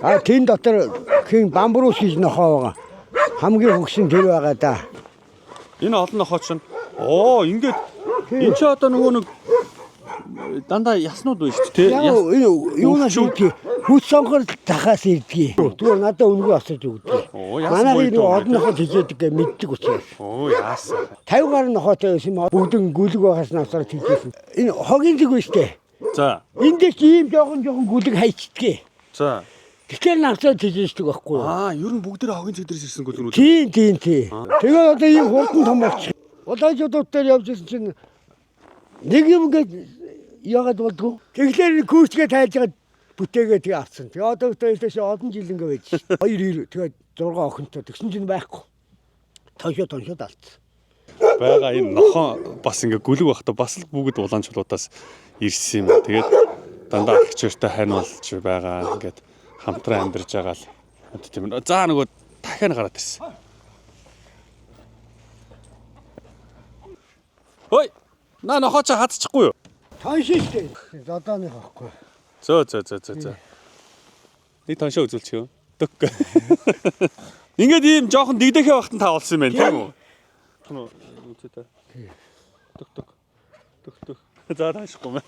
А тэн дотор хин бамбрус гэж нохоо байгаа. Хамгийн хөгшин тэр байгаа да. Энэ олон нохоо чинь оо ингээд энэ чи одоо нөгөө нэг дандаа яснууд байна шүү дээ, тий? Яг энэ юунаас ирдгийг хүч сонгор захаас ирдгийг. Тэгвэл надад үнэгүй асууж өгдөг. Оо, яасан Манай буйд нэг юм бэ? олон нохоо тижээдэг гэж мэддэг учраас. Оо яасан. 50 гаруй нохоотой байсан юм. Бүгдэн гүлэг байгаас навсаар тижээсэн. Энэ хогийн зэг биш үү? За. Энд дээр чи ийм жоохон жоохон гүлэг хайчдгийг. За. Тэгэхээр навсаар тижээсдэг байхгүй юу? Аа, ер нь бүгд тэр хогийн зэг дээрс ирсэн гүлгэнүүд. Тийм, тийм, тийм. Тэгээд одоо ийм хурдан том болчих. Улаанчуудад дээр явж ирсэн чинь нэг юм ингээд яагаад болдгоо. Тэгэхээр күүчгээ тайлж байгаа бүтээгээ тэгээ авцсан. Тэгээ одоо бүтээлээс олон жил ингээ байж. 2 9 тэгээ 6 охинтой тэгсэн чинь байхгүй. Тоншоо тоншоо далцсан. Байгаа энэ нохоо бас ингээ гүлэг байхдаа бас л бүгд улаанчуулуудаас ирсэн юм байна. Тэгээд дандаа агчиртай хань болж байгаа. Ингээд хамтран амьдарч байгаа л тийм. За нөгөө дахиад гараад ирсэн. Хой! На нохоо чи хатчихгүй юу? Тоншоо штэ. Зодооных байхгүй. Зөө зөө зөө зөө зөө. Нэг тоншоо үзүүлчих юм. Дөк. Ингээд ийм жоохон дэгдэхэ багтан таавалсан юм байна тийм үү? Үзээ та. Төк төк. Төк төк. За таашихгүй мэ.